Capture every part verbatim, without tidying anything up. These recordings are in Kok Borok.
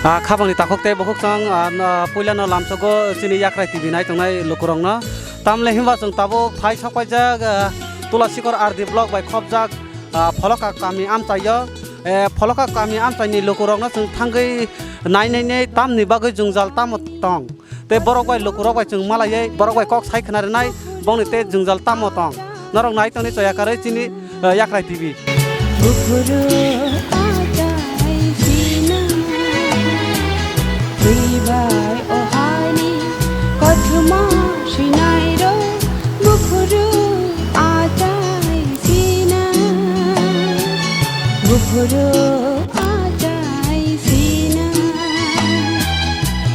Ah, khapangni takhuk tei bukhuk chwng, ah, no, puilano lamsogo chini Yakrai T V nai tongnai lukurokno. Tamle himba chwng tabuk phai sokpaijak, ah, Tulasikor R D block bai khopjak, ah, Pholoka kami amchaio. Eh, Pholoka kami amchaini lukurokno chwng thangwi nai nai nai tamni bagwi jwngjal tamo tong. Tei borok bai lukurok bai chwng malaiwi borok bai kok sai khna rwnai bongni tei jwngjal tamo tong. Norok nai tongni choya karwi chini, eh, Yakrai T V. Buphuru achai sina, twi bai o hani kothoma sinai ro. Buphuru achai sina, buphuru achai sina.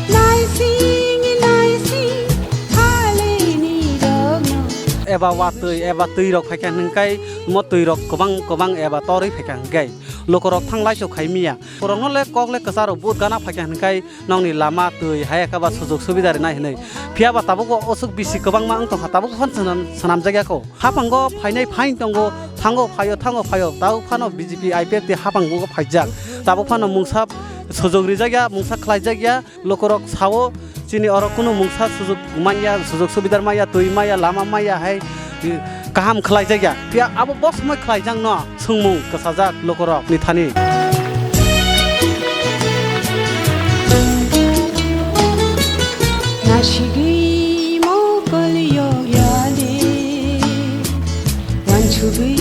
Naising, naising, haleni rokno. Eba watwi, eba twirok phaikha hwnkhai, mo twirok kwbang kwbang eba torwi phaikha hwnkhai, lukurok thanglai so khai miya. Borokno le kok le kwcharo but gana phaikha hwnkhai, nokni lama twi haya khe ba sujok subida rinai hwnwi. Phiya ba tabukbo osuk bisi kwbangma wng tongkha, tabuk phano swnam-, swnamjakya kho. Haphango phainai phain tongo, thango phaio, thango phaio, tabuk phano B J P I P F T haphango phaijak. Tabuk phano mungsa sujok rijakya, mungsa khlaijakya, lukurok sao chini oro kunu mungsa sujok manya, sujok subida maya, twi maya, lama maya hai kaham khlaijakya. Phiya abo bosmoi khlaijak no. Swngmung kwchajak lukurokni thani. Nasigwi mokol yokya de, wansugwi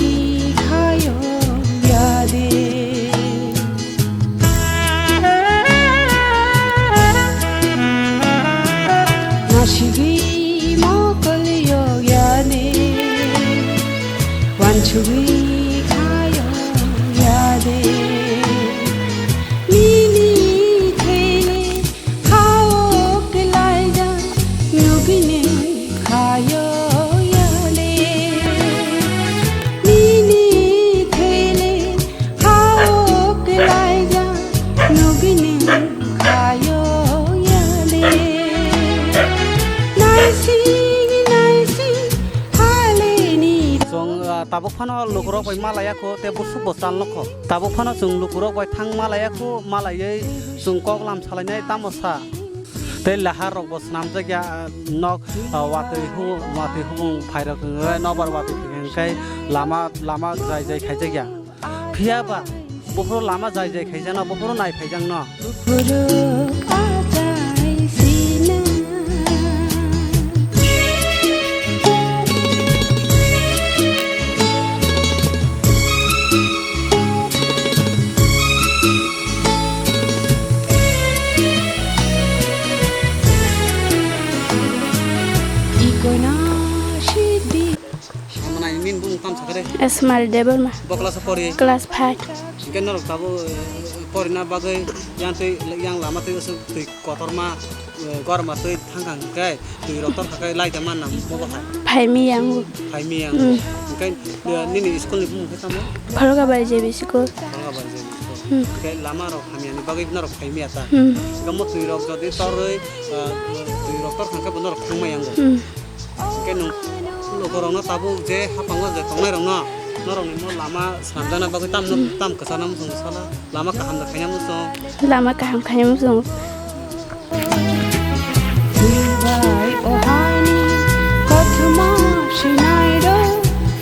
khayokya de. Nasigwi mokol yokya de. Wansugwi khayokya de, nini thele khao kwlaijak nugwini khayokya de. Nini thele khao kwlaijak nugwini khayokya de. Naising, naising, Chwng, ah, tabuk phano lukurok bai malaya kho, tei busuk bo chal nokho. Tabuk phano chwng lukurok bai thang malaya kho, malaywi chwng kok lam salainai tamo sa. Tei lahar rok bo swnamjak ya, ah, nok, ah, watwi hu-, watwi hubung phairok wngwi nokbar watwi hwnkhe lama, lama jai jai khaijak ya. Phiya ba buphuru lama jai jai khaijakno, buphuru nai phaijakno. Buphuru achai sina. Ikono sidi. Omo nai nini bumung tamo sakha de? Esmal Debbarma. Bo class o pori? Class five. Hingke norok tabuk, eh, porina bagwi yang twi, yang lama twi aswk twi kotorma, eh, gorma twi thangkha hingke twi rok torkha khe laida manna mobo hai? Phaimi yango. Phaimi yango. Hmm. Hingke, eh, nini school ni bumung khe tamo? Phalgabai J B school. Phalgabai J B school. Hmm. Hingke lama rok hamya ni bagwi norok phaimi ya ta? Hmm. Hingke mo twi rok jodi torwi, eh, twi rok torkha khe bo norok thangma yango. Hmm. Hingke nwng lukurokno tabuk je haphango je tongnairokno norokni mo lama swnamjakna bagwi tamno, tam kwchana muchungo sala, lama kaham no khaina muchung. Lama kaham khaina muchung. Twibai o hani kothoma swinairok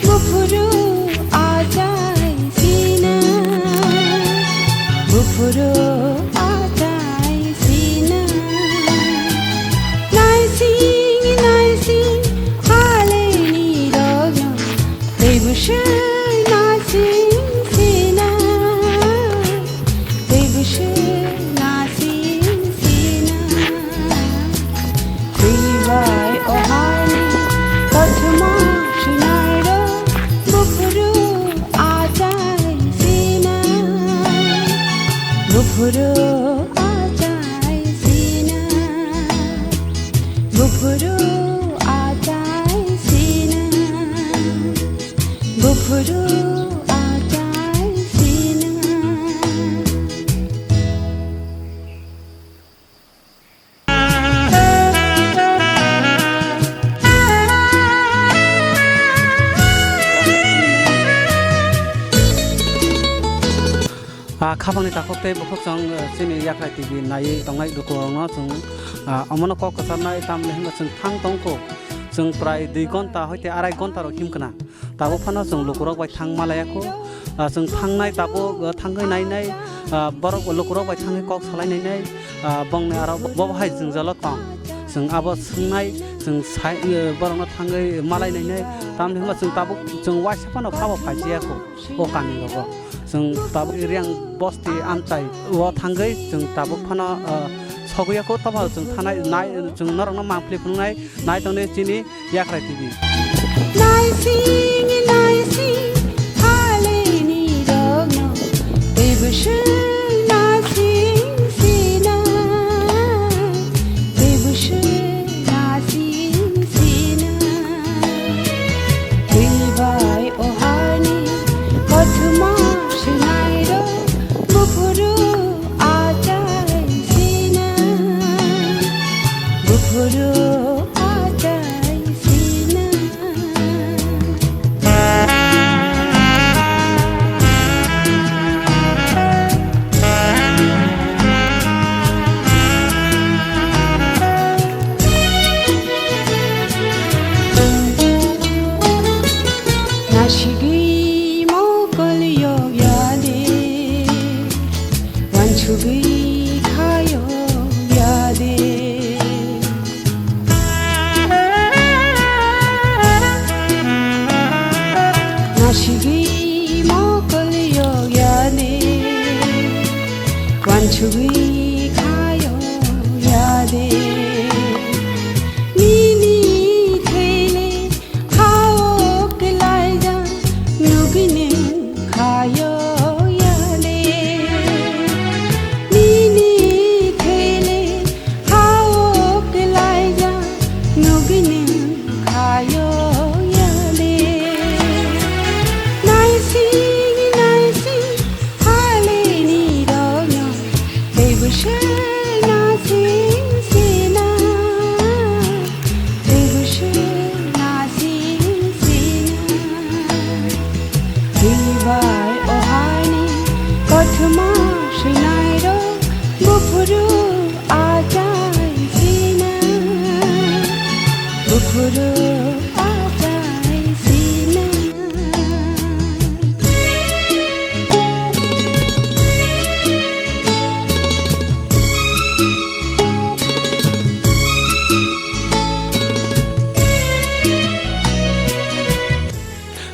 buphuru achai sina, buphuru achai sina. Naising, naising, haleni rokno, tei bwswk naising sina, tei bwswk naising sina. Twibai o hani kothoma swinairok buphuru achai sina, buphuru achai sina, buphuru achai sina, buphuru achai sina. Ah, khapangni takhuk tei bukhuk chwng, eh, chini Yakhrai T V naiwi tongnai lukurokno chwng, ah, omono kok kwcharnai, tamni hwnba chwng thang tongkho. Chwng prai dui gonta hoite arai gonta rok himkhwna. Tabuk phano chwng lukurok bai thang malaiyakho. Ah, chwng thangnai tabuk, ah, thangwi nainai, ah, borok lukurok bai thangwi kok salai nainai, ah, bongni aro bo, bo hai jwngjalo tong. Chwng abo swngnai, chwng sai, eh, borokno thangwi malai nainai. Tamni hwnba chwng tabuk chwng waisa phano khabo phaijiyakho. O kami rogo. Chwng tabuk Riang bosti amchai o thangwi chwng tabuk phano, ah, sogwi ya ko, tobo chwng thanai nai, chwng norokno mangpli phunuknai nai tongdi chini Yakhrai T V. Naising, naising, haleni rogno, tebwswng nasing sina, tebwswng nasing sina. Twibai o hani kothoma swnairok buphuru achai sina, buphuru achai sina. Nasigwi mokol yok yade, wansugwi khayok yade. Nasigwi mokol yok yade, wansugwi khayok yade. Nini thele khao kwlaijak nugwini khayo yale. Nini thele khao kwlaijak nugwini khayo yale. Naising naising haleni rogno tebwswng nasing sina, tebwswng nasing sina. Twibai o hani kothoma swnairok buphuru achai sina, buphuru achai sina.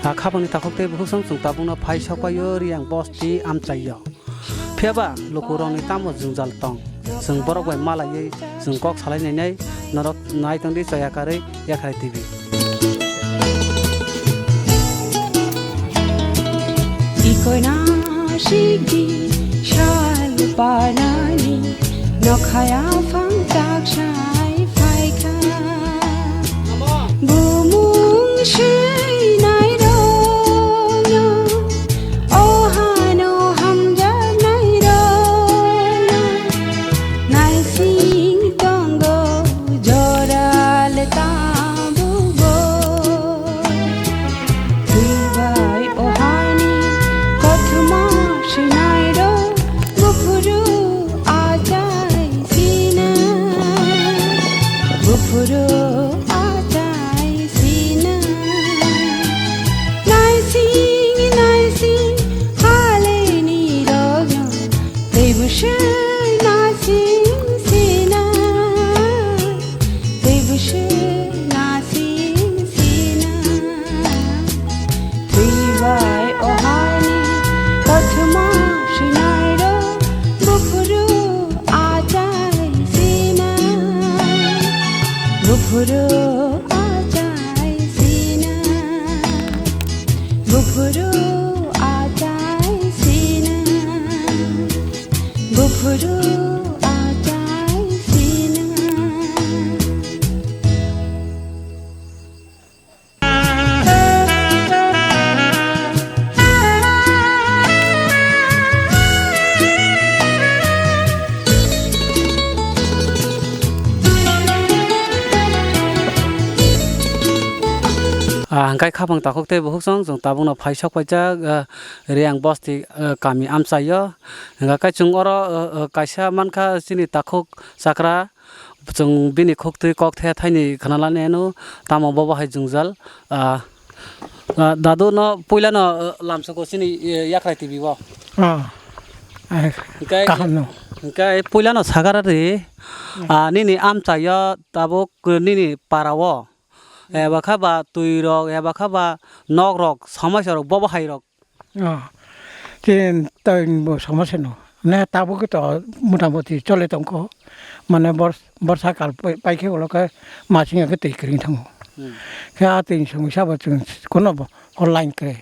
Ah, khapangni takhuk tei bukhuk song chwng tabukno phai sokpaio Riang bosti amchaio. Phiyaba lukurokni tamo jwngjal tong? Chwng borok bai malaiwi chwng kok salai nainai, norok nai tongdi choya karwi Yakhrai T V. Ikoina sikdi sal panani nokhaya phang tak sai phaikha. Bumung swinai rokno, o hano hamjaknai rokno, naising tongo jora le tabukbo. Twibai o hani kothoma swinai rok, buphuru achai sina, buphuru achai sina. Naising naising haleni rogno tebwswng nasing sina, tebwswng nasing sina. Twibai o hani kothoma swinai rok, buphuru achai sina, buphuru achai sina, buphuru achai sina, buphuru achai sina. Ah, hwnkhe khaphang takhuk tei bukhuk song chwng tabukno phai sok paijak, ah, Riyang bosti, ah, kami amchaio. Hwnkhe chwng oro, ah, ah, kaisa mankha chini takhuk chakra, chwng bini khuktwi kok the thaini khwnalani ano, tamo bobo hai jwngjal. Ah, ah, dadu no puila no, ah, lamsoko chini, eh, Yakrai T V o. Ah, eh, hwnkhe, kaham no. Hwnkhe puila no sagara ri, ah, nini amchaio tabuk nini para o. Eba kha ba twi rok, eba kha ba nok rok, somosya rok, bobo hai rok. Oh, tin, tin bo somosya no. Ne tabuk to mota moti chole tongkho. Mane bor-, borsa kal pai, pai khe ulo khe masing khe twi kwrwng thango. Hmm. Khe a twi somosya bo chwng kono bo hor line kwrwi.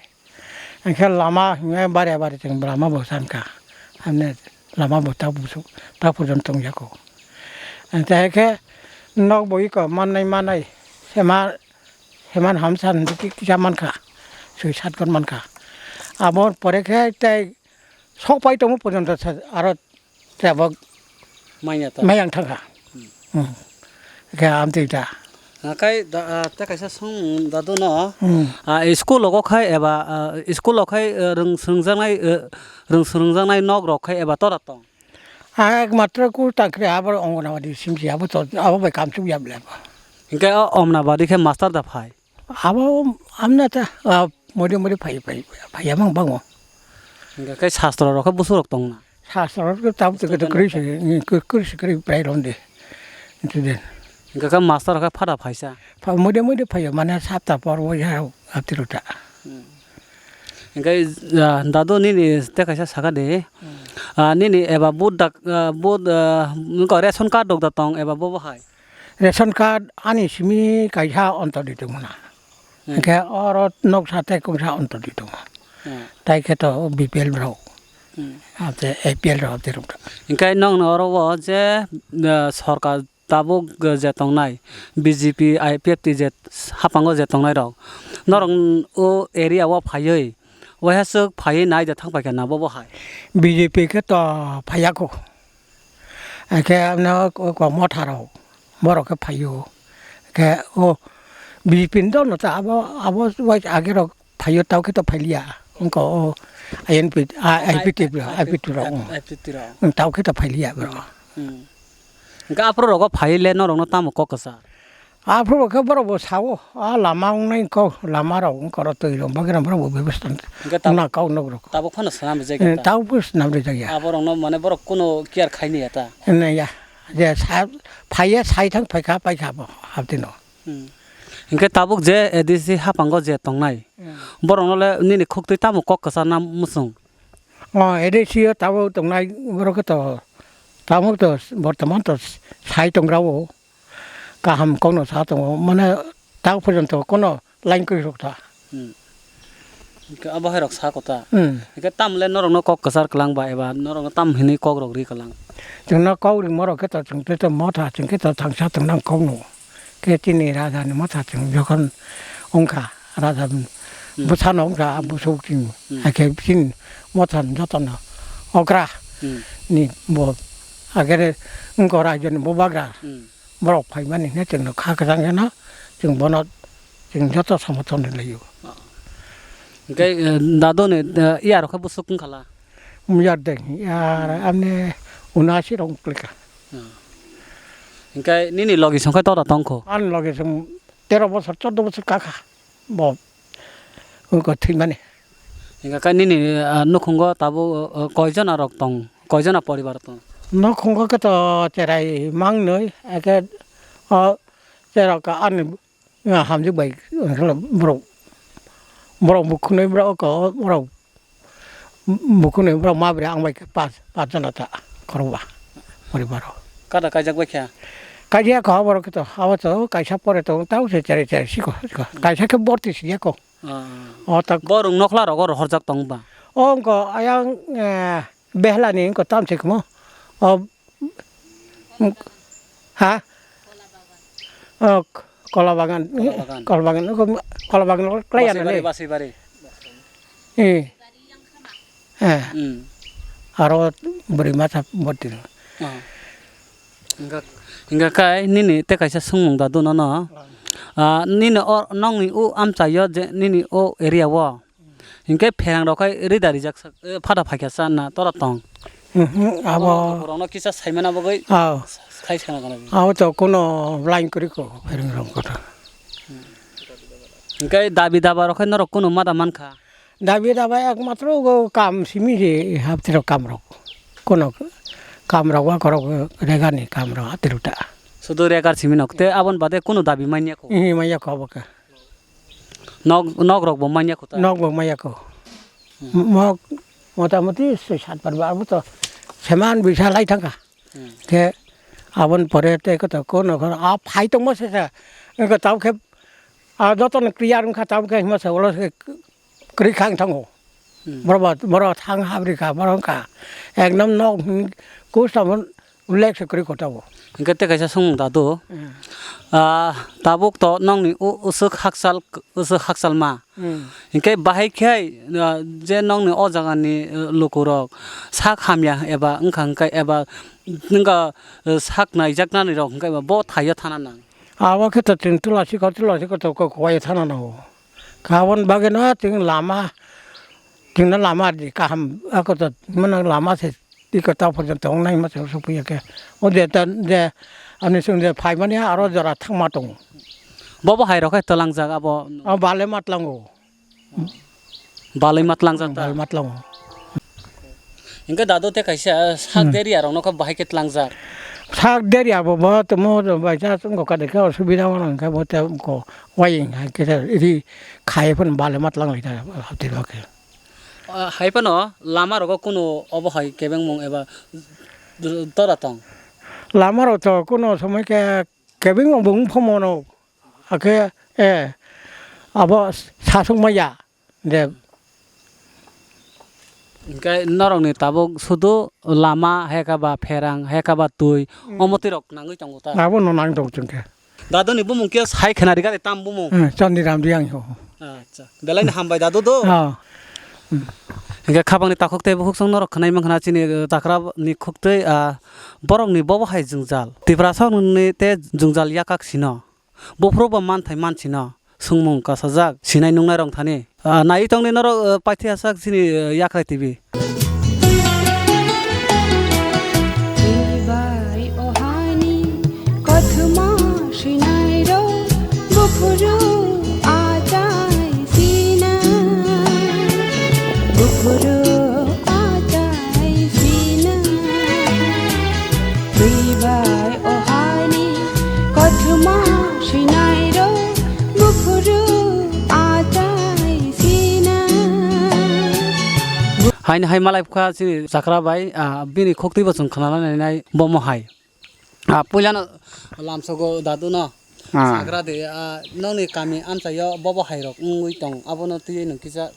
Hwnkhe lama hwnwi bare bare chwng lama bo changkha. Hwnwi lama bo ta busu, ta porjonto tongya kho. Hwnkhe hai khe nok bo iko mannai manai sema, seman hamsa hwnwi ki-, kisa mankha, soi sat gon mankha. Abo pore khe tei sok pai tongma porjonto sa-, aro Tabuk manya ta. Mayang thangkha. Hmm. Hmm. Khe amtwi ta. Hakai da, ah, tei kaisa song dadu no. Hmm. Ah, school logo khai eba, ah, school logo khai, eh, rwng swrwngjaknai, eh, rwng swrwngjaknai nok rok khai eba tora tong. Ah, ekmatro ku tangkre abo Anganwadi simsi abo to, abo bai kamsuk yab le. Hingke o Anganwadi khe master da phai. Abo amna ta, ah, mode mode phai, phai, phai amang bango. Hingke khe sastro rok khe busuk rok tongna. Sastro rok tabuk tongkhe to kwrwi se, kwrwi se kwrwi prai rom de. Hingke khe master rok khe phada phaisa. Pha mode mode phaio mane sapta por bo ya apti rok ta. Hmm. Hingke, ah, dadu nini tei kaisa sakha de. Hmm. Ah, nini eba vote dak, ah, vote, ah, wngkha ration card rok da tong eba bobo hai. Ration card ani simi kaisa ontor di tongmana. Hmm. Hingke oro noksa tei kungsa ontor di tongo. Hmm. Tai khe to B P L rok. Hmm. Ate A P L rok ate rok. Hingke nokno oro o je, eh, sorkar tabuk je tongnai B J P, I P F T je haphango je tongnai rok. Norok o area o phaiwi, waisa swk phaiwi nai je thang paikha na bobo hai. B J P khe to phaiya kho. Hingke ano ko, ko motha rok, borok khe phaio. Hingke o B J P ni dol no ta abo, abo wai age rok phaio, tao khe to phailiya. Wngkha o I N P, I P T rok, I P T rok. Wng, tao khe to phailiya borok. Hmm. Hingke aphuru rogo phai le norok no tamo kok kwchar? Aphuru khe borok bo sao, a lama wngnai kok, lama rok wngkha oro twi rok bagwi rok borok bo bebostha wngna kok nok rok. Tabuk phano swnam rijak ya ta? Tabuk bo swnam rijak ya. Aborok no mane borok kuno care khaini ya ta? Nai ya, je sa phaiya sai thang phaikha paikha bo habdi no. Hmm. Hingke tabuk je A D C haphango je tongnai, hmm, borok no le nini khuktwi tamo kok kwchar na muchung? O A D C o tabuk tongnai borok khe to, tabuk to bortoman to sai tongra o. Kaham kokno sa tongo, mane tak porjonto kono line kwrwi rok ta. Hmm. Hingke abo hai rok sa kota. Hmm. Hingke tamle norok no kok kwchar kwlang ba eba norok no tam hinwi kok rok ri kwlang? Chwng no kok ringma rok khe to chwng tei to motha chwng khe to thangsa tongnang kokno. Khe chini raja ni motha chwng jokhon wngkha raja, hmm, bwsano wngkha busuk chwng. Hmm. Hakhe chini motha jotono okra, hmm, ni bo agere wngkha raja ni bubagra. Hmm. Borok phaimani hwnwi chwngno kha kwchang kheno chwng bono chwng joto somorthon rwlaio. Hwnkhe, eh, dadoni, eh, iyarok khe bwswk wngkhala? Iyar de, iyar amni unasi rok wngkha. Hmm. Hwnkhe nini logi songkhe tora tongkho? Ani logi song tero bosor, chordo bosor kakha. Bo wngkha thwimani. Hingkha khe nini, ah, nukhungo tabuk, ah, koijona rok tong? Koijona poribar tong? Nukhungo khe to cherai mangnwi, eke, o, cherok ani, ah, hamjwk bai borok, borok bukhunui borok ko, borok bukhunui borok ma bre ang bai khe pas, pas jona ta khorokba poribaro. Kada kaijak bai kha? Kaijak kha borok khe to, abo to kaisa pore to tamo se cherai cherai siko, siko. Kaisa khe borti siyako. Ah. O tak. Borok nokhla rogo rohorjak tong ba? O wngkha ayang, eh, behlani wngkha tamse khmo. O, mm, ha? O, kola bagan. Kola bagan. Kola bagan, wngkha kola bagan klai Basai ano bari, ne? Basai bari. Eh. Eh. Hmm. Aro bwrwi masa borti. Ah. Hingkha, hingkha khe nini tei kaisa swngmung dadu nono. Ah. Ah, nini o, nokni o amchaio je nini o area o. Hinkhe pherang rok khai rida rijak sak, eh, phada phaikha sa na tora tong. Mhm, abo Borokno kisa saimana bagwi ah, sai sana gana. Abo to kuno line kwrwi ko pherang rok kotha. Hinkhe dabi daba rok khai norok kuno mada mankha. Dabi daba ekmatro go kam simi se haptiro kam rok. Kuno kam rok wa korok regani kam rok haptiro ta. Sudu regar simi nok te abon bade kuno dabi manya ko. Ihi manya ko abo ke. Nok, nok rok bo manya ko ta? Nok bo manya ko. Hmm. Mok motamoti soi sat bar bar bo to seman bisa lai thangkha. Hmm. Ke abon pore te ko to ko no ko a phai tong mo se sa. Ko tau khe a joto no clear wngkha tau khe hima sa ulo se kwrwi kha wng thango. Hmm. Borok ba, borok thang habri kha, borok wngkha. Ekdom nok, hmm, kus tamo Ullek se kwrwi kotao. Hingke tei kaisa songmung dadu. Hmm. Ah, tabuk to nokni u-, usuk hakchal, usuk hakchal ma. Hmm. Hingke bahai khe, ah, je nokni o jagani, eh, lukurok sak hamya eba wngkha hingke eba wngkha, eh, sak naijaknani rok hingke eba bo thaio thana nang. Abo khe to chwng tulasi ko, tulasi ko to kok kowai thana nango. Kabon bagwi no chwng lama, chwngno lama di kaham, ako to mano lama se tiko ta porjonto wngnai ma chwng sukphiya khe. O je ta, je ani chwng je phaimani aro jora thangma tongo. Bobo hai rok hai twlangjak abo. O bale ma tlango. Balai ma tlangjak ta? Balai ma tlango. Hingke dadu te kaisa sak Hmm. deri arok no khe bahai khe tlangjak. Sak deri abo bo tamo bai ja chwng kha de khe osubida mano hingke bo te ko wai hingke ri khai phano balai ma tlang lai ta hapti rok khe. Ah, hai phano lama rogo kuno obo hai kebengmung eba tora tong? Lama rok to kuno somoi khe kebengmung bo wng pho mano. Hakhe, eh, abo sasuk maya de. Hingke norokni tabuk sudu lama, heka ba pherang, heka ba twi, Hmm. omo twi rok nangwi tongo ta? Abo no nang tong chwng khe. Dadu ni bumung khe sai khena ri gari tam bumung? Hmm, Chandi Ram Riyang ho. Acha. Belai ni hambai dadu do. Ah. Hingke khabangni takhuk tei bukhuk chwng norok khwnai mankha chini, eh, takra ni khuk tei, ah, borok ni bobo hai jwngjal. Tiprasa ni te jwngjal yakak sino. Buphuru bo manthai mansino, swngmung kasajak, sinai nungnai rok thani. Ah, nai tongni norok, ah, paithayasak chini, ah, Yakrai T V. Twi bai o haini kothoma sinai rok, buphuru achai sina. Buphuru achai sina. Twi bai o haini kothoma sinai rok buphuru achai sina. Haini hai malai kha chini chakra bai, ah, bini khuk twi bo chwng khna nai nai bomo hai. Ah, puila no lamsogo dadu no. Ah. Sagra de, ah, nokni kami amchaio bobo hai rok wngwi tong, abono twiwi nwng kisa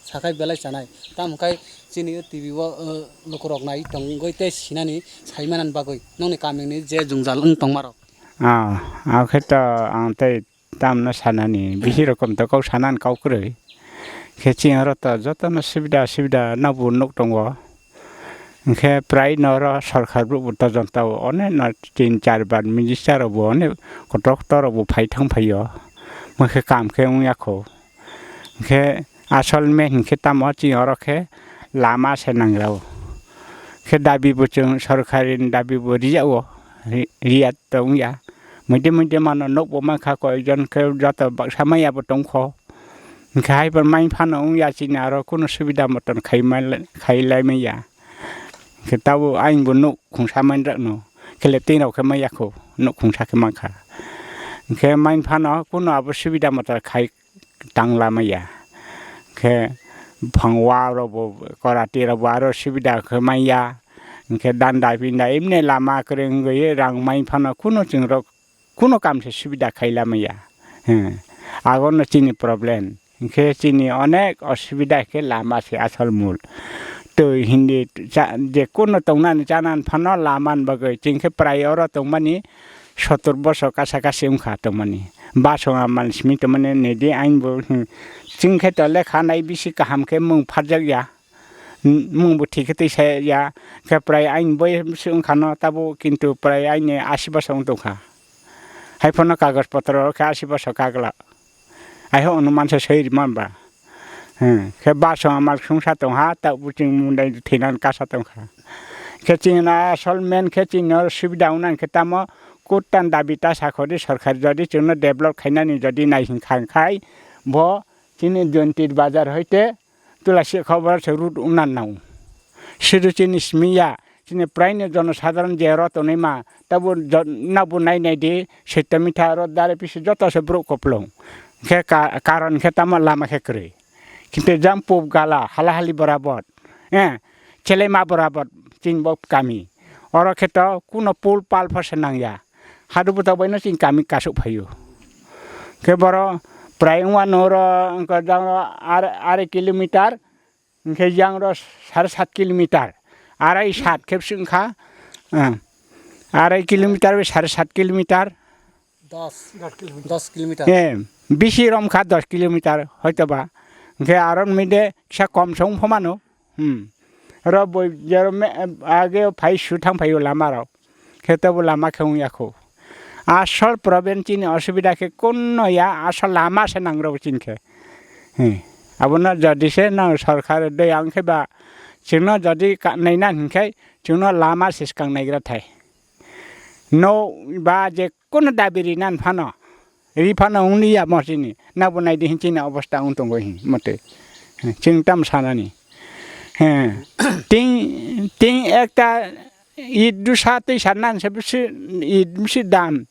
sakhai belai chanai. Tamo khe chini o T V o, uh, lukurok nai tongwi tei sinani saimanani bagwi nokni kamini je jwngjal wng tongmarok. Ah, akhe to ang tei tamno sanani, bisi rokom to kok sanani kok kwrwi. Khe chini oro to jotono subida subida nobo nuk tongo. Hingkhe prai norok sorkar bo tojon tao, onekno tin char bar minister rok bo onek kotor kotor rok bo phai thang phaio. Hingkhe kam khe wngya kho. Hingkhe asol main hingkhe tamo chini oro khe lama se nangrao. Khe dabi bo chwng sorkari ni dabi bo rijao, ri-, riya tongya. Muide muide mano nukbo mankha koijon khe joto baksa maya bo tongkho. Hingkhe hai bo mai phano wngya chini aro kunu subida moton khai mai, khai lai maya. Hingkhe tabuk ayang bo nuk khungsa manrokno, khe le tei rok khe maya kho, nuk khungsa khe mankha. Hingkhe mai phano kunu abo subida moton khai tang lamaya. Khe phang wa rok bo, karati rok bo aro subida khe maya. Hingkhe danda binda emne lama kwrwng wngwi rang mai phano kunu chwng rok kunu kam se subida khai lamaya. Hmm. Agono chini problem. Hingkhe chini onek osubida khe lama se asol mul. Twi hindi cha-, je kunu tongnani chanani phano lama ni bagwi chwng khe prai oro tongmani sotor bosor kasa kasi wngkha tongmani. Basonga mal simi tongmani nidi ain bo, hmm, chwng khe to lekha nai bisi kaham khe mung pharjak ya. N-, mung bo thik khe twi saya ya. Khe prai ain bo se wngkha no tabo kintu prai ain ni asi bosor wng tongkha. Haiphano kagoj potro khe asi bosor kagla. Aiho onuman se soi rima ba. Hmm, khe baso amal sungsa tongha, ta buching mundai thinan kasa tongkha. Khe chini asol main khe chini subida wngna khe tamo kutan dabi ta sakhodi sorkar jodi chini develop khainani jodi nai hinkha khai bo chini Jontir bazar hoite Tulasi khobor se road wngna nang. Sidu chini simi ya, chini praini jonosadharon je oro tonwi ma, tabo jo-, nabo nai nai di, sitto mitha aro dare pisi joto se borok koplong. Khe ka-, karon khe tamo lama khe kwrwi. Kintu jang pop gala, hala hali borabot, eh, chelema borabot, chini bo kami. Oro khe to kuno pol pal pho se nang ya. Hadu buta baino chini kami kasuk phaio. Khe boro prai wngma no oro wngkha jang ar-, arai kilometer, hingkhe yang ro sare sat kilometer, arai sat khe bisi wngkha, ah, arai kilometer bai sare sat kilometer. Dos, dos kilometer. Eh, bisi rom kha dos kilometer hoito ba. Hingkhe aro mide kisa kom song phomano. Hmm. Ro boi jero me, age phai su thang phaio lama rok. Khe tobo lama khe wng ya kho. Asol problem chini osubida khe kunno ya, asol lama se nang rw chini khe. Hmm. Abono jodi se nang sorkar doi ang khe ba chwngno jodi ka-, naina hinkhe chwngno lama se swkang naigra thai. No ba je kuno dabi rinan phano, ri phano wng li ya mo chini, nabo nai di hin chini obostha wng tongo hin mote. Chwng tam sanani. He. Tin, tin ekta it dusa twi sannan se bisi, it bisi dam.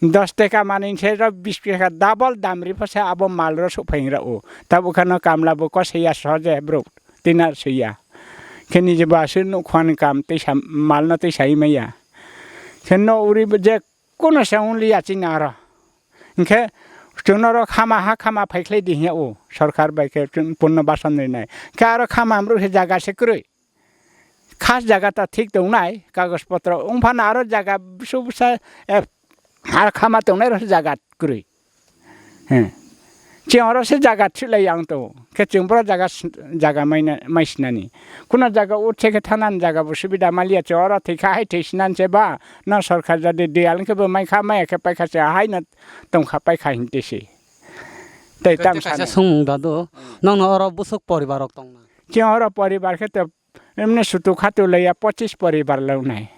Dos teka mani se ro bis teka double dam ri pho se abo mal ro sok phai ra o. Tabo khano kamla bo ko se ya soje bro. Tinar se ya. Khe nije ba se nuk khwan kam twi sa mal no twi sai ma ya. Khe no uri je Kuno se wng li ya chini aro. Hingkhe chwngno oro khama ha khama phaikhlai di hinya o sorkar bai khe chwng punno basan rinai. Khe aro khama amrwk se jaga se kwrwi. Khas jaga ta thik tongnai kagoj potro. Wng phano aro jaga bwsa bwsa, eh, ha khama tongnai oro se jaga kwrwi. He. Chwng oro se jaga thilai yang tongo. Khe chwng boro jaga s-, jaga maina, mai sinani. Kuno jaga utse khe thanani jaga bo subida maliya chwng oro thwi kha hai thwi sinani se ba. No sorkar jadi diyal khe bo mai kha maya khe paikha se hai no tong kha paikha hinte se. Tei Tei tam tei kaisa sana. Songmung dadu. Hmm. Nokno oro busuk poribar rok tongna. Chwng oro poribar khe to Emne sutu khatu laiya pochis poribar longnai.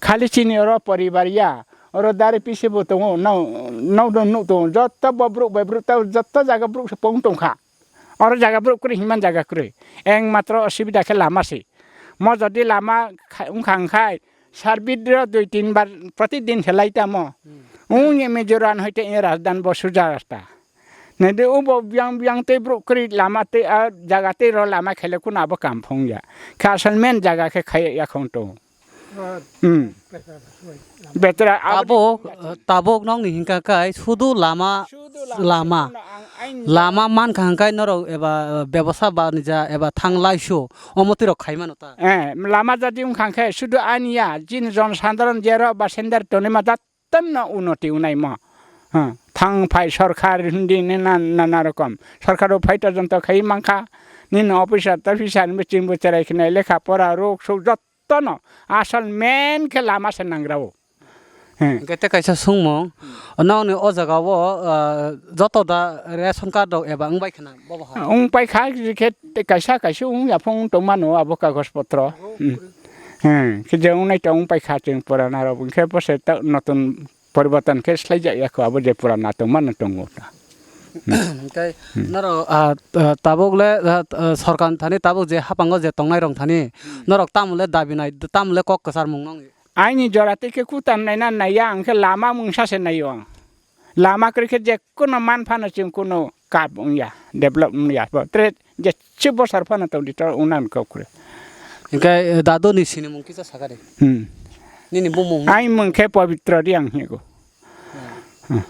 Khali chini oro poribar ya, oro dari pisi bo tongo, nau, nau don nuk tongo, joto bo bruk bai bruk tau, joto jaga bruk se pong tongkha. Oro jaga bruk kwrwi hinman jaga kwrwi. Eng matro osubida khe lama se. Mo jodi lama kha-, wngkha wngkhai, sarbit ro dui tin bar protidin se lai tamo. Hmm. Wng ye Mizoram hoite ye Rajdan bo suja rasta. Nede ubo biyang biyang tei borok kwrwi lama tei a jaga tei ro lama khaile kuno abo kam phung ya. Khe asal main jaga khe khai ya khong to. Hmm. Betra abo Tabuk, tabuk nokni hingka kai sudu lama, sudu lama, lama. Sudu ang ain lama mankha hingkai norok eba, eh, bebosa banija eba thanglai su omo twi rok khai mano ta. Eh, lama jadi wngkha khe sudu ani ya, jin jon sandaron jero ba sender tonima dat tanno unoti unaimo. Ha, thang phai sorkar hindi nina nana rokom. Sorkar o phai to jonto khai mankha. Nini officer tofficer ni biching bo cherai khnai lekha pora rok sok jotto no. Asal main khe lama se nangrao. He. Hingke te kaisa songmung. Nokni o jaga o, ah, joto da ration card rok eba wngbai khna? Bobo ha. Wng paikha, je khe kaisa kaisa wng yaphang wng tongmano abo kagoj potro. Hmm. Hmm. Khe je wng nai tong wng paikha chwng purana rok, hwnkhe bo se ta notun poriborton khe slai jak ya kho, abo je purana tongmano tongo ta. Hwnkhe norok, ah, ah, tabuk le, ah, ah, sorkar thani tabuk je hapango je tongnai rok thani norok tamo le dabi nai, tamo le kok kwchar mung nong? Aini jora tei khe kutan naina naiya, ang khe lama mungsa se naio ang. Lama kwrwi khe je kuno man phano chwng kuno kap wngya, develop wngya. Bo tre jechuk bosor phano tongdi to wngna kok kwrwi. Hingke, eh, dadu ni sinimung kisa sakari. Hmm. Nini bumung? Aini mung khe Pabitra Reang hingo. Hmm. Hmm.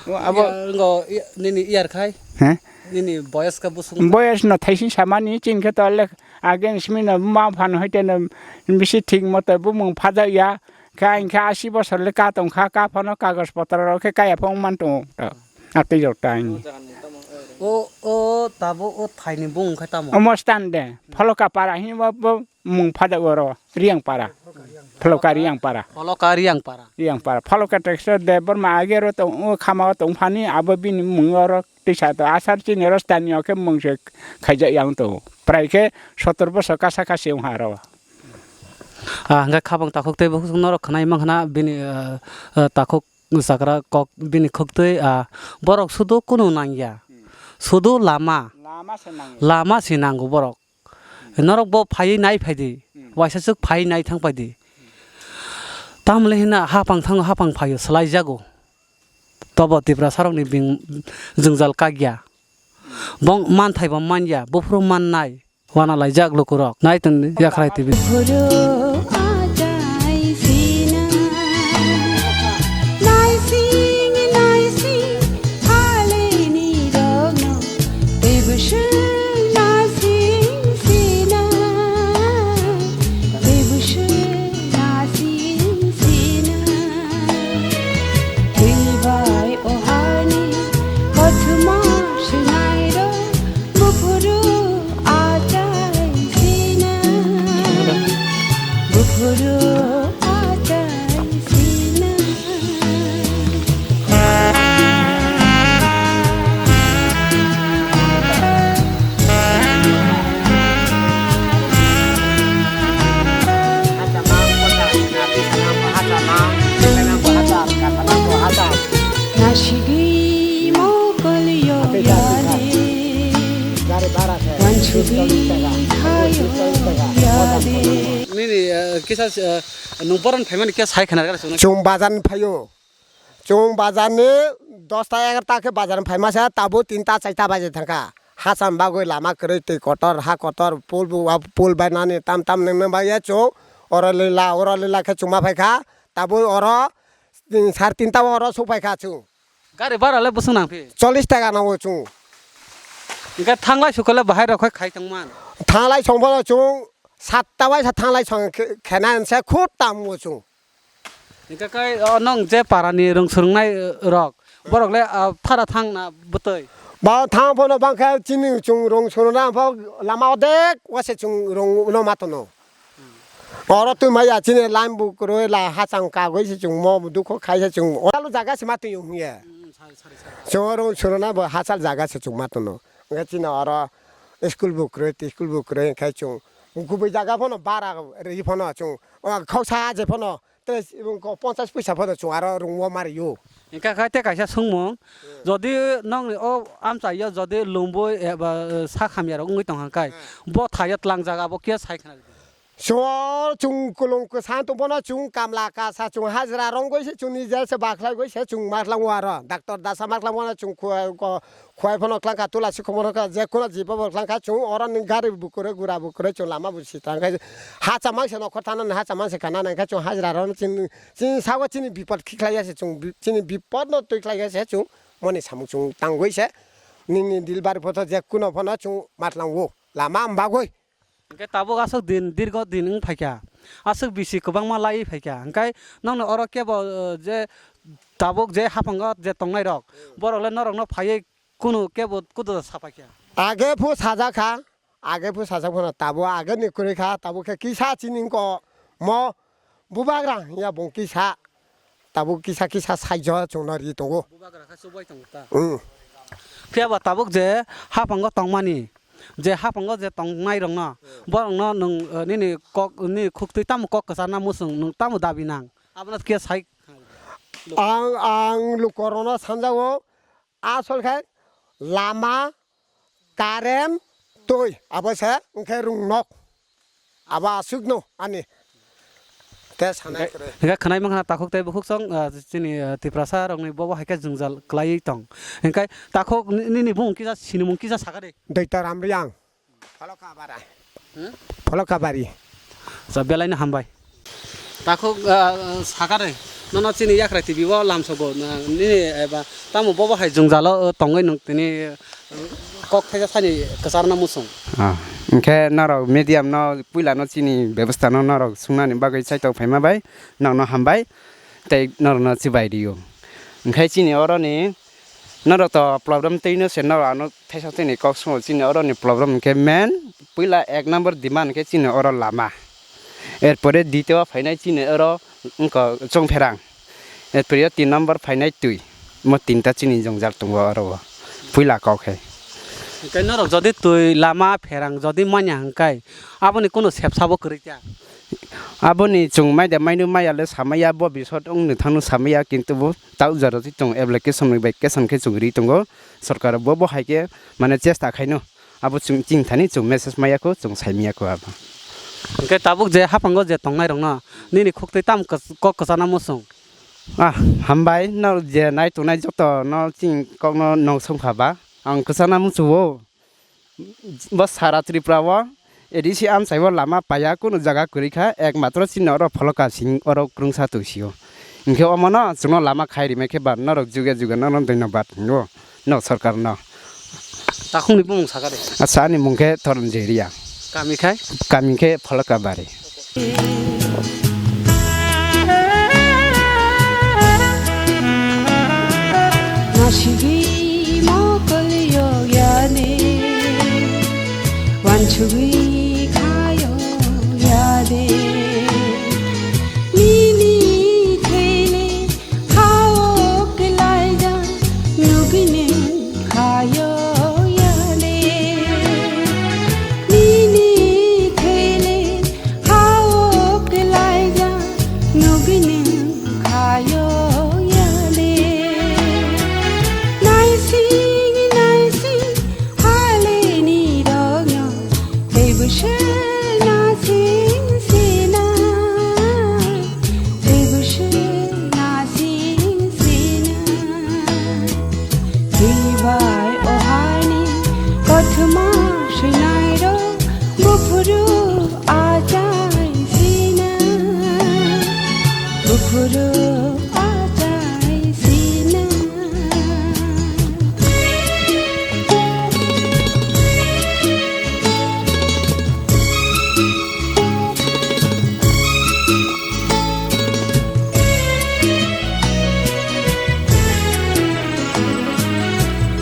O abo Iya, ngo, iya, nini iyar khai? He? Nini boyas ka busung? Boyas no thaising samani chini khe to le Again, simi no ma phan hoite no bisi thik moto bumung phajak ya. Khe ang khe asi bosor le ka tong kha, ka phano kagoj potro rok khe kaya phano man tongo. Atwi rok ta ang. O, o, tabuk o thaini bumung khe tamo? Omo stand de, Pholoka para hinwi bo, bo mung phajak oro, Reang para. Phaloka Riyangpara. Phaloka Riyangpara. Riyangpara. Phaloka Teksa Debbarma age ro tong, o khama o tong phani abo bini mung oro tisa to asar chini oro stani o khe mung se khaijak yang to. Prai khe sotor bosor kasa kasi wng ha ro. Ah, hingke khabang takhuk tei bukhuk norok khwnai mankha na bini, ah, ah, takhuk. Sakra kok bini khuktwi, ah, borok sudu kunu nangya. Hmm. Sudu lama. Lama se nango. Lama se nango borok. Hmm. Norok bo phaiwi nai phaidi. Hmm. Waisa swk phaiwi nai thang phaidi. Tamle hina hapang thango, hapang phaio, swlai jago. Tobo Tiprasa rokni bing-, jwngjal kakya. Bong manthai bo manya, buphuru mannai. Wana laijak lukurok. Nai tong di, Yakhrai T V. Buphuru achai sina. Naising, naising, haleni rokno. Tei busu naising sina. Tei busu naising sina. Tei bai o hani kothoma sinairo. Buphuru achai sina. Buphuru achai sina. Nasigwi mokol yo yade. Wansugwi thayo yade. Nini, eh, kisa, eh, nung boron phaimani kisa sai khana gana sunu. Chwng bazar ni phaio. Chwng bazar ni dosta egarta khe bazar ni phaima se, tabuk tinta charta baje thangkha. Hacham bagwi lama kwrwi, twi kotor, ha kotor, pul bu, pul bainani tam tam nang nang bagya chwng. Oro lila, oro lila khe chwngma phaikha. Tabuk oro, tin, sar tinta oro sokphaikha chwng. Gari bhara le bwswk nang phi? Chollish taka nango chwng. Hingke thanglai sukole bahai rok khai, khai tongman. Thanglai songbono chwng satta bai sa thanglai song khe-, khena se khub tam o chwng. Hingke kai o nong je parani rwng swrwngnai, eh, rok, borok le, ah, phara thang na bwtwi? Ba thang phono bangkhe chini chwng rwng swrwngna pho lama odek wase chwng rwng no ma tono. Oro twi maya chini line bo kwrwi la hachang kagwi se chwng mo dukho khai se chwng. Oro jaga se ma twi hwnye. Chwng oro chwrwna bo hachal jaga se chwng ma tono. Hwnkhe chini oro school bo kwrwi, school bo kwrwi hwnkhe chwng kubui jaga phano bara ri phano chwng, o, khoksa je phano tei ponchas puisa phano chwng aro rwngmo ma rio. Hwnkhe kha tei kaisa swngmung, jodi nokni o amchaio jodi lumbui eba, eh, sak hamya rok wngwi tongkha khe, hmm, bo thaio tlangjak abo khe sai khna. Chwng chwng kwlwng kwsa tong phano chwng kamla kasa chwng hajra rwngwi se chwng ni je se bakhlai gwi se chwng ma tlango aro doctor dasa ma tlango chwng khwai ko khwai phano tlang kha tulasi khumor kha je khuna jibo bo tlang kha chwng oro ni gari bo kwrwi gura bo kwrwi chwng lama bo si tang kha hacha mang se nokhor thana hacha mang se kana nang kha chwng hajra rw chini chini sago chini bipot khiklai ya se chwng bi-, chini bipot no twi khlai ya se chwng moni samung chwng tangwi se nini dilbar photo je kuno phano chwng ma tlango lama bagwi. Hingke tabuk aswk din, dirgo din wng phaikha, aswk bisi kwbangma laiwi phaikha, hingke nokni oro kebo, uh, je tabuk je haphango je tongnairok, hmm, borok le norokno phaiwi kunu kebo kudu sa paikha. Age phu sajak kha, age phu sajak phano tabuk age ni kwrwi kha, tabuk khe kisa chini wngkha mo bubagra ya bung kisa. Tabuk kisa kisa saijo chwngno ri tongo. Bubagra khe chubai tongo ta. Mm. Phiya ba tabuk je haphango tongmani, je haphango je tongnai rokno, hmm, borokno nwng, eh, nini kok, nini khuktwi tamo kok kwcharna muchung, nwng tamo dabi nang? Abono khe sai. Ang, ang lukorokno sanjago, asol khe lama, current, twi, abo se wngkhe rung nok. Abo aswkno ani. Te sanai kwrwi. Hingke khwnai mankha takhuk tei bukhuk song, ah, chini, ah, Tiprasa rokni bobo hai khe jwngjal kwlaiwi tong. Hingke takhuk ni-, nini bumung kisa sinimung kisa sakha de. Doita Ramriang. Pholokabari. Hmm? Pholokabari. Sa belai no hambai. Takhuk, ah, sakha de. Nono chini Yakhrai T V o lamsogo. Na, nini eba tamo bobo hai jwngjalo, o, tongwi nwng tini, o, kok thaisa sani kwcharna muchung. Ah, hingke norok medium no puila no chini bebostha no norok sungnani bagwi chaitok phaima bai nokno hambai tei norokno chibai rio. Hingke chini oroni norok to problem twi no se norok ano thaisa tini kok sungo chini oroni problem hingke main puila ek number demand hingke chini oro lama. Erpore ditio phainai chini oro wngkha Chongpherang. Erpore tin number phainai twi. Mo tinta chini jongjal tongo oro o. Puila kok khe. Hwnkhe norok jodi twi lama pherang jodi manya hwnkhe aboni kunu sepsabo kwrwi kha. Aboni chwng maida maino maya le samaya bo bisot wngno thangno samaya kintu bo ta jora twi tongo application bai keson khe chwng ri tongo sorkar bo bo hai khe mane chesta khaino. Abo chwng chini thani chwng message maya kho, chwng sai maya kho abo. Hwnkhe tabuk je haphango je tongnai rokno nini khuktwi tam kok kwchana muchung? Ah, hambai no je nai tongnai joto no chini kokno no songkha ba ang kwchana muchungo. Bo sara Tripura o A D C amchai o lama paya kunu jaga kwrwi kha, ekmatro chini oro Pholoka sing oro kwrwngsa twi sio. Hinkhe omono chwngno lama khai rimai khe ba norok juge juge norok dhonyobad hingo no sorkar no. Takhukni bumung sakha de. Acha, ani mung khe Toron Jeria. Kami khai? Kami khe Pholoka bari. Nasigi mokol yo yade, wansugwi khayo yade. Nini thele hao kelaija, nugine khayo yade. Nini thele hao kelaija, nugini khayo yale. Naising, naising, haleni dogno, teibo se nasing sina. Teibo se nasing sina. Teibai o hani kothoma swinairok, buphuru achai sina, buphuru achai sina.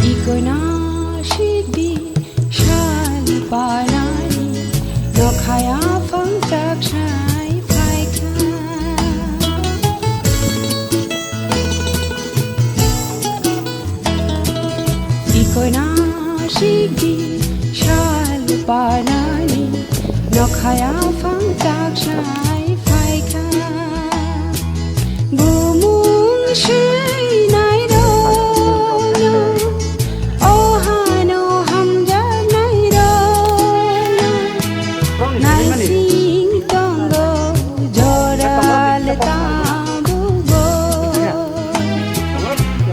Ikoina sikdi sal panani, nokhaya phangchak sai phaikha. Ikoina sikdi sal panani, nokhaya phangchak sai phaikha. Bumung swinai rokno, o hano hamjaknai rokno, naising tongo jora le tambugo.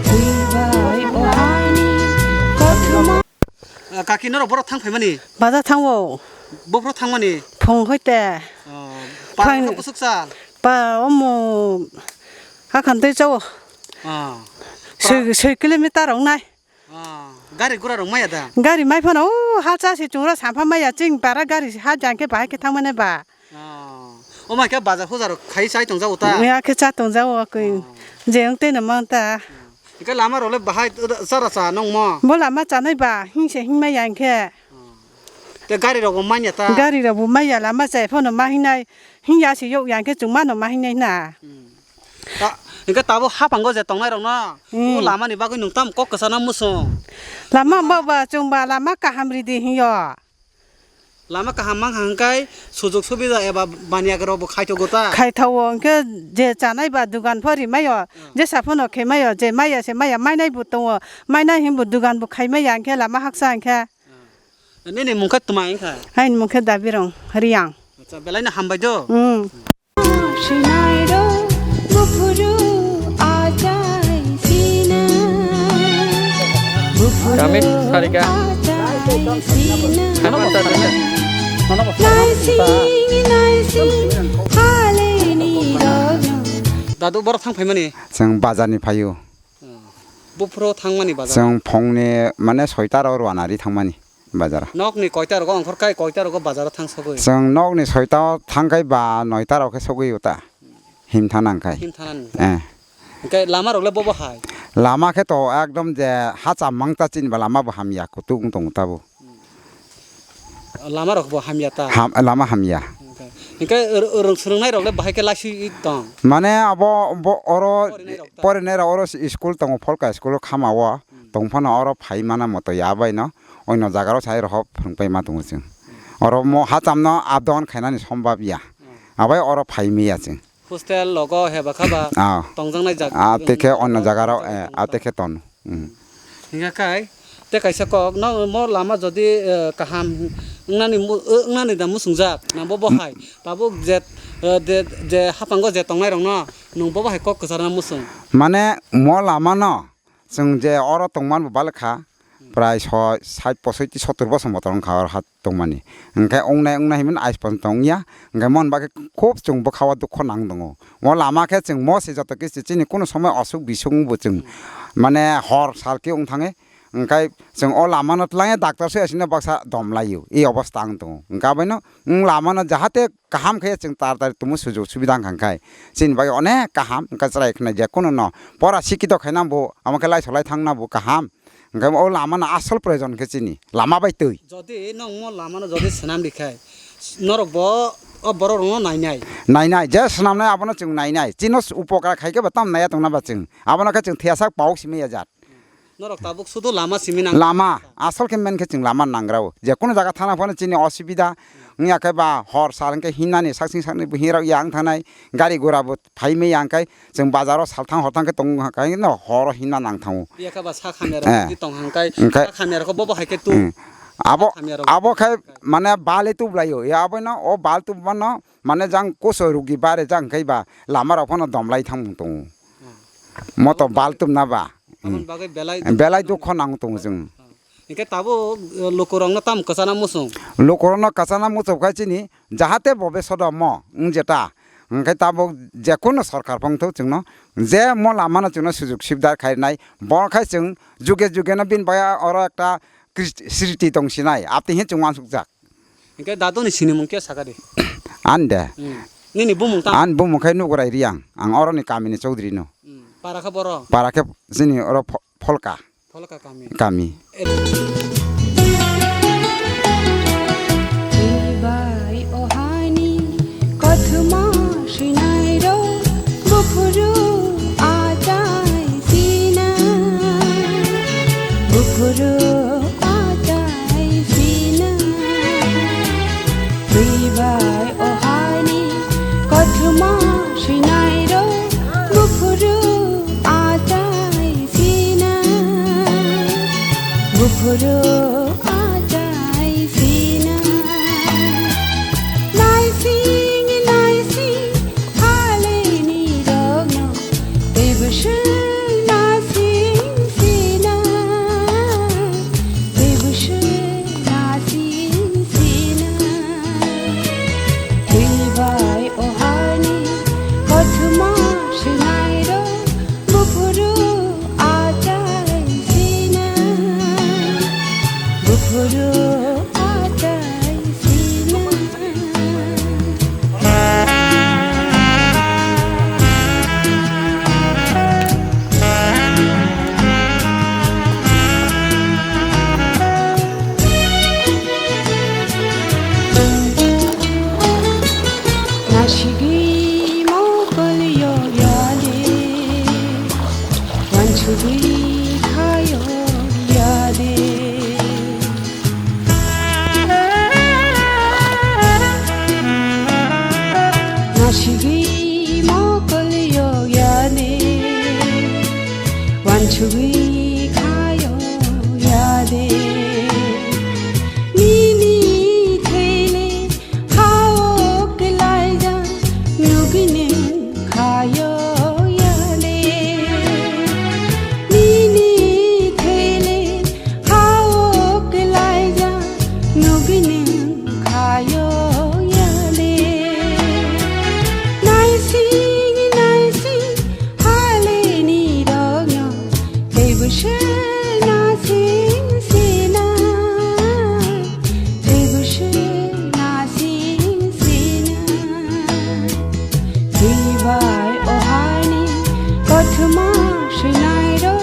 Twibai o hani kothoma. Ah, kaki norok borok thang phaimani? Baja thango. Bophro thangmani? Phung hoite. Oh, para Phang- kha bwswk chal? Pa omo hakhan tei chao. Ah. Soi, soi kilometer rok nai. Ah, gari gura rok maya da? Gari mai phano o ha cha se chungra sampha maya ching para gari ha jang khe bahai khe thangmani ba. Oh. O mai khe bazar hujar khai chai tong jago ta? Ya khe cha tong jago koi. Oh. Je wng tei no mang ta. Hingke lama rok le bahai chara cha nongmo? Bo lama chanai ba hingse hingmai ya hingke. Oh. Te gari rok bo manya ta? Gari rok bo maya lama chai phano ma hingnai hingya se yok ya hingke chwng mano ma hingnai na. Hmm. Ta, hingke tabuk haphango je tongnai rok no, hmm, o lama ni bagwi nwng tamo kok kwchana muchung? Lama ma ba chwng ba lama kaham ridi hingyo. Lama kaham mang hang kai sujug subida eba baniya rok bo khai thogo ta? Khai thago hingke je chanai ba dugan pho rimai o, hmm, je saphano khemai o, je maya se maya mainai bo tongo, mainai himbo dugan bo khai maya hingke lama haksa hingke. Hmm. Nini mung khe tma wngkha? Haini mung khe Dabirong Riyang. Acha, belai no hambai do. Hmm. Sinairo buphuru achai sina. Buphuru Kami, Sarika. Achai sina. Naising, naising, haleni rogno. Dadu, borok thang phaimani? Chwng bazar ni phaio. Oh. Buphuru thangmani bazar? Chwng phongni, mane, soita rok rwna ri thangmani. Bazar. Nokni koita rogo ongkhor kai, koita rogo bazaro thang sogwi? Chwng nokni soita o thang kai ba noita rok khe sogwi o ta. Him thana wng kai. Him thana ni? Eh. Hingke lama rok le bobo hai? Lama khe to ekdom je ha cham mang ta chini ba lama bo hamya kutung wng tongo ta bo. Hmm. Lama rok bo hamya ta? Ham-, lama hamya. Hingke Hinkhe r-, r-, swrwngnairokle bahai khe laiswi tong? Mane abo bo oro Porinairok ta? Porinairok oro school tongo, Pholka school o khama o. Hmm. Tong phano oro phai mana moto ya bai no. Oino jaga rok sai rok phwrwng pai ma tongo chwng. Oro mo hacham no up down khainani sombab ya. Hmm. Abai oro phai maya chwng. Hostel logo heba khaba Ah. tongjaknai jaga. Ah, tei khe oino jaga rok, eh, ah, tei khe ton. Hmm. Hinkha khai, tei kaisa kok, no mo lama jodi, eh, kaham wngnani mu-, eh, wngnani da muchungjak, nang bo bo hai, tabuk je, eh, de, je haphango je tongnairokno nwng bo bo hai kok kwcharna muchung. Mane mo lama no chwng je oro tongmani bo balik kha, prai so sait posoiti sottur bosor motor wngkha oro ha tongmani. Hwnkhe wngnai wngnai hinmani ais poito wngya. Hwnkhe mon bagwi khub chwng bwkhao dukho nang tongo. O lama khe chwng mo se joto khe chini kunu somoi osuk bisuk wngbo chwng mane hor sal khe wng thangwi. Hwnkhe chwng o lama no twlangya doctor se asino baksa dom laio. E obostha wng tongo. Hwnkhe abaino wng lama no jahate kaham khe chwng tar tar tumo sujug subida wng kha khai. Chini bagwi onek kaham wngkha chwrai khna je kunu no pora sikito khaina bo amo khe lai solai thangna bo kaham. Hwnkhe o lama no asol proyojon khe chini, lama bai twi. Jodi nwng mo lama no jodi swnam rikha, norok bo o borok rok no nainai. Nainai, je swnamnai abono chwng nainai. Chino upokar khai khe bo tam naiya tongna ba chwng. Abono khe chwng thwiyasak pauk simi ya jat. Norok tabuk sudu lama simi nang. Lama, asol khe men khe chwng lama nangrao. Je kunu jaga thana phano chini osubida wngya khe ba hor sal hwnkhe hinani saksing sakni bo hinrok ya wng thanai. Gari gura bo phai maya hwnkhe chwng bazaro salthang horthang khe tong kha, no horo himna nang thango. Phiya khe ba sak hamya Eh. rok tong hang kai, Hwnkhe sak hamya rok bo bo hai khe tu. Hmm. Abo, Sak hamya rok abo khai mane bal e tublaio. Ya aboino o bal tubmano mane jang koso rugi bare jang khai ba lama rok phano dom lai thang tongo. Hmm. Moto bal tubna ba. Aboni bagwi belai Belai dukho nang tongo chwng. Hwnkhe tabuk, eh, lukurokno tamo kwchana muchung? Lukurokno kwchana muchung khai chini, jahate bo besodo mo wng jeta. Hwnkhe tabuk jekunu sorkar phang thok chwngno, je mo lamano chwngno sujug sibidar khainai, bo khai chwng juge juge no bini bai oro ekta kris-, sriti tong sinai, apti hin chwng uansukjak. Hwnkhe daduni sinimung khe sakha di? An de. Hmm. Nini bumung tamo? An bumung khai Nugurai Riang, ang oroni kamini Chaudhary no. Hmm. Para khe boro? Para khe chini oro Pho-, Pholka. Pholka kami. Kami. Bai ohani kothoma sinai ro buphuru achai sina. Buphuru achai sina. Bai ohani kothoma sinai ro buphuru achai sina, buphuru achai sina. Naising, naising, haleni rokno, teibo se naising sina, teibo se naising sina. Teibai ohani kothoma sinai ro, buphuru achai sina, buphuru achai sina. Nasigwi mokol yogyade, wansugwi khayogyade. Nasigwi mokol yogyade, wansugwi khayogyade. Nini thele hao kwlaijak nugwini khayogyade. Nini thele hao kwlaijak nugwini khayogyade. Naising naising haleni rokno teibo se naising sina, teibo se naising sina. Teibai ohani kothoma sinai ro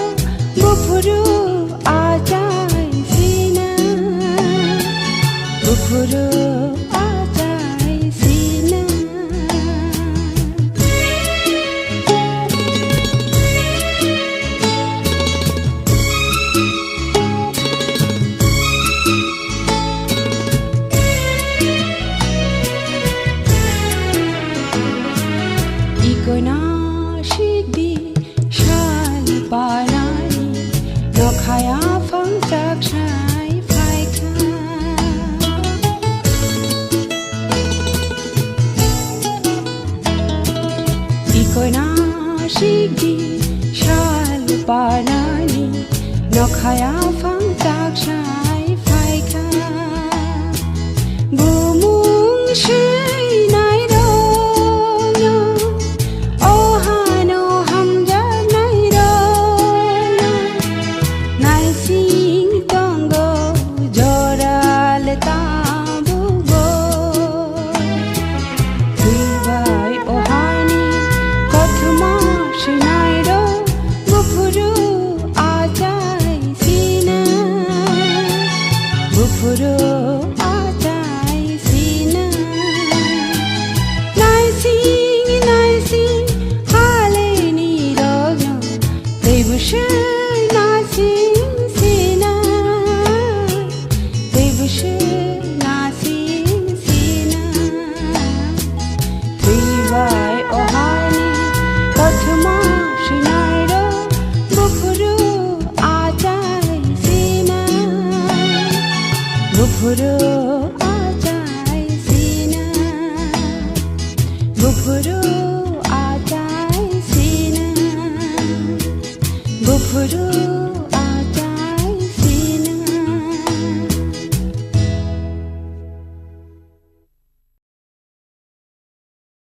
buphuru achai sina, buphuru achai sina. Nasikdi sal panani, nokhaya phangchak sai phaikha. Bikoi nasikdi sal panani, nokhaya phangchak sai phaikha. Bumung seinai rokno, o hano hamjaknai rokno, naising tongo joral tabukbo. Thwibai o hani kothoma seinai rok, buphuru achai sina, buphuru achai sina. Naising naising haleni rokno, teibo se naising sina, teibo se naising sina. Thwibai o hani kothoma seinai rok, buphuru achai sina, buphuru achai sina, buphuru achai sina, buphuru